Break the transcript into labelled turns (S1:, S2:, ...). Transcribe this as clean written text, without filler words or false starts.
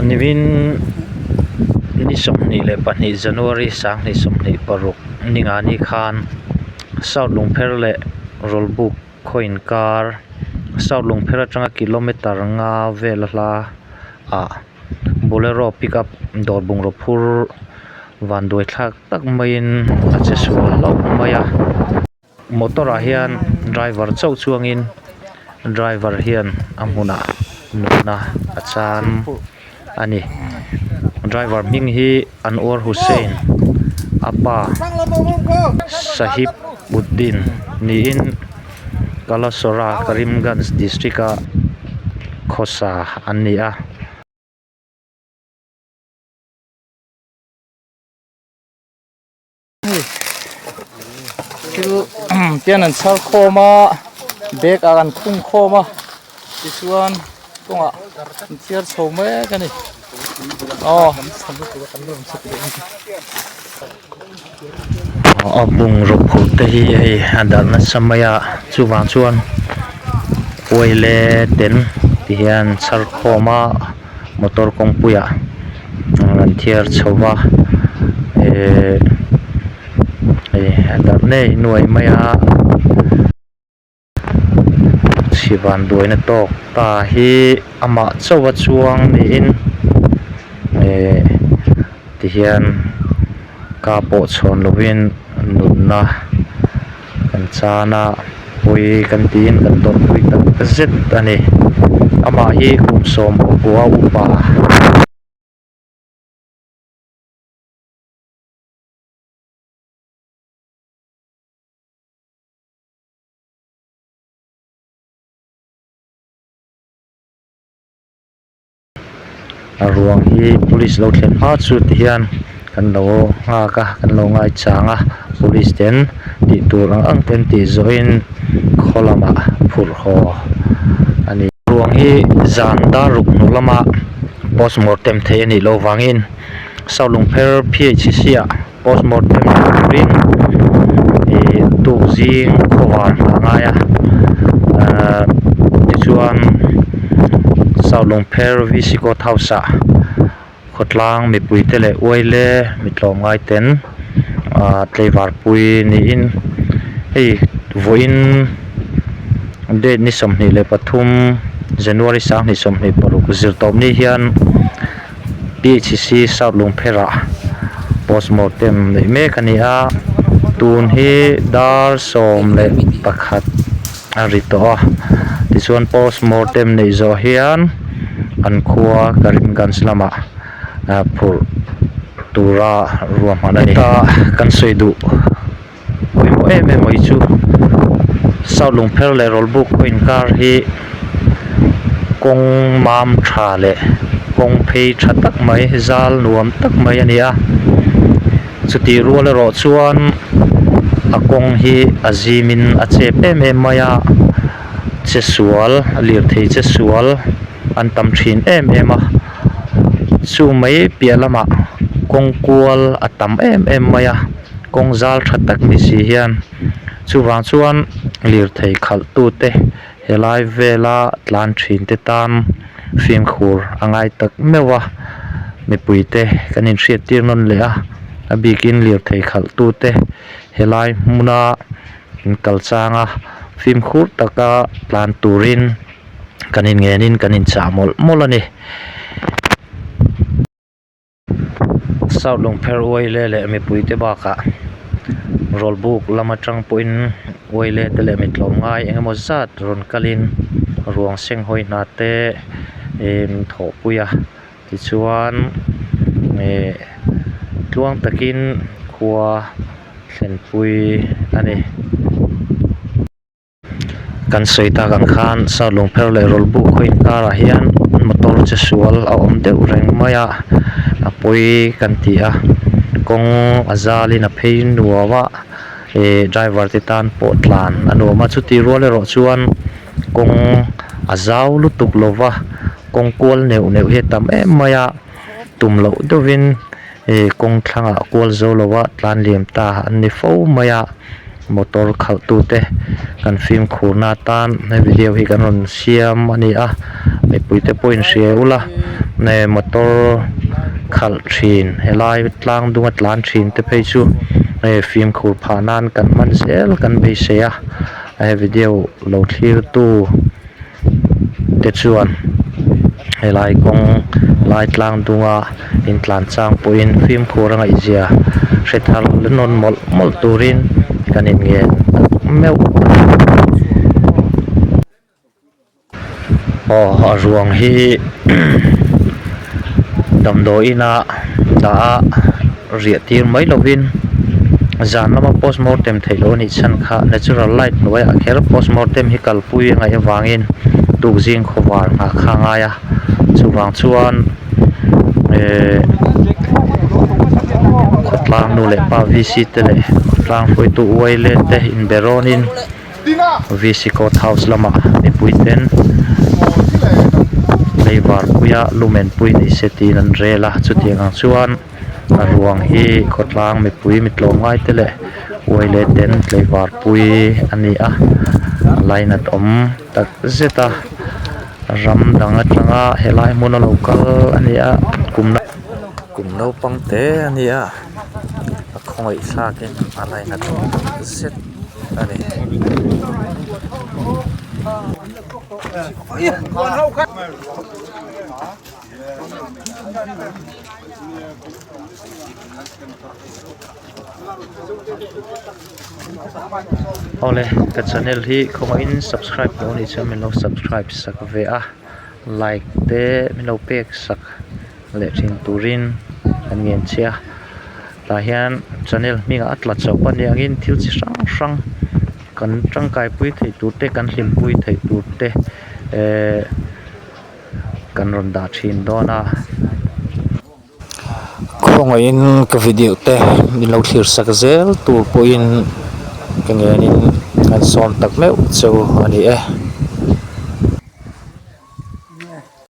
S1: Nimin ni 22 January 2026 ningani khan South Lungpher leh Rawlbuk khaw inkar South Lungpher atanga kilometer nga vel a hla ah Bolero pickup dawr bungraw phur vanduai thlak tak maiin a che sual hlauh mai a. Motor ah hian driver chauh chuangin driver hian a hmunah nunna a chan a ni driver hming hi Anwar Hussain a pa Sahib Uddin niin Kalasora Karimganj district a khawsa an ni a.
S2: Hei thil tian an chhar khawm a bag ah an khung khawm a tichuan kawngah an thiar chho mek a ni aw.
S1: A bungraw phurh te hi hei a darh nasa mai a chuvang chuan uaile ten ti hian chhar khawm a. Motor kawngpuiah an thiar chho va ehh hei a darh nei nuai mai a chhivan buaina tawk ta hi amah chauh a chuang niin ehh tihian ka pawh chhawn lovin nunna. Kan chan a pawi kan tiin kan tawrhpui tak zet a ni amah hi kum 19 upa. A ruang hi police lo thlen hma chu ti hian kan lo nghak a kan lo ngaichang a police ten tih tur ang ang ten tih zawhin khaw lamah phurh haw a ni. Ruang hi zan dar ruk hnu lama postmortem theih a nih loh vangin Saulungpher P_H_C ah postmortem turin ih tuk zing khawvar a ngai a ahh tichuan South Lungpher V_C court house ah khawtlang mipui te leh uaile mi tlawmngai ten ahh tlaivar pui niin hei vawiin date ni 23 January 2026 zirtawp ni hian. P_H_C South Lungpherah postmortem neih mek a ni a tun hi dar 11 a ri tawh a tichuan postmortem neih zawh hian an khua Karimganj lamah ah phurh tura ruahman a ni ta kan sawi duh pawimawh em em mai chu South Lungpher leh Rawlbuk khaw inkar hi kawng mam tha leh kawng phei tha tak mai zal nuam tak mai a ni a chutih rual erawh chuan a kawng hi a zim in a chep em em mai a che sual lirthei che sual an tam thin em em a chu mai piah lamah kawng kual a tam em em mai a. Kawng zal tha tak ni si hian chuvang chuan lirthei khalh tute helai vela tlan thin te tan fimkhur a ngai tak meuh a mipui te kan inhriat tir nawn leh a a bikin lirthei khalh tute helai hmuna inkal changa fimkhur taka tlan turin kan inngenin kan inchah mawlh mawlh a ni. South Lungpher uaile leh mipui te bakah Rawlbuk lam atang pawhin uaile te leh mi tlawmngai eng emaw zat rawn kalin ruang seng hawi hna te ihh min thawhpui a tichuan ihh tluang takin khua thlenpui a ni. Kan sawi tak ang khan South Lungpher leh Rawlbuk khaw inkarah hian motor che sual a awm deuh reng mai a a pawi kan ti a kawng a zalin a phei nuam a ih driver te tan pawh tlan a nuam a chutih rual erawh chuan kawng a zau lutuk lo va kawng kual neuh neuh hi a tam em mai a tum loh deuhin ih kawng thlangah kual zo lo a tlan liam ta an ni fo mai a. Motor khalh tute kan fimkhurna atan he video hi kan rawn siam a ni a mipui te pawhin hria ula motor khalh thin helai tlang dunga tlan thin te phei chu hei fimkhur phah nan kan hman zel kan beisei a he video lo thlir tu te chuan helai kawng lai tlang dunga intlan chang pawhin fimkhur a ngaihzia hre thar nawn mawlh mawlh turin kan inngen tak meuh aw a ruang hi damdawi inah dah a riah tir mai lovin zan lama postmortem theih loh a nih chhan kha natural light hnuaiah kher postmortem hi kalpui a ngaih avangin tukzing khawvar nghah kha a ngai a chuvang chuan ehh khawtlang nu leh pa v c te leh khawtlang hruaitu uai let te inbe rawnin v c court house lamah mipui ten leivar puia lumen pui nei se tiin an rel a chutiang ang chuan a ruang hi khawtlang mipui mi tlawmngai te leh uai leh ten tleivar pui a ni a lainat awm tak zet a ram dang atanga helai hmuna lo kal a ni a kum kum naupang te a ni a a khawngaih thlakin a lainat awm tak zet a ni. Awle ka channel hi khawngaihin subscribe lo anih chuan min lo subscribe sak ve a like te min lo pek sak leh thin turin kan ngen che a tah hian channel hmingah a tla chauh a nih angin thil chi hrang hrang kan tangkai pui theih tur te kan hlimpui theih tur te ehh. Kan rawn dah thin dawn a. Khawngaihin ka video te min lo thlir sak zel tur pawhin ka ngenin an sawm tak meuh cheu a ni e.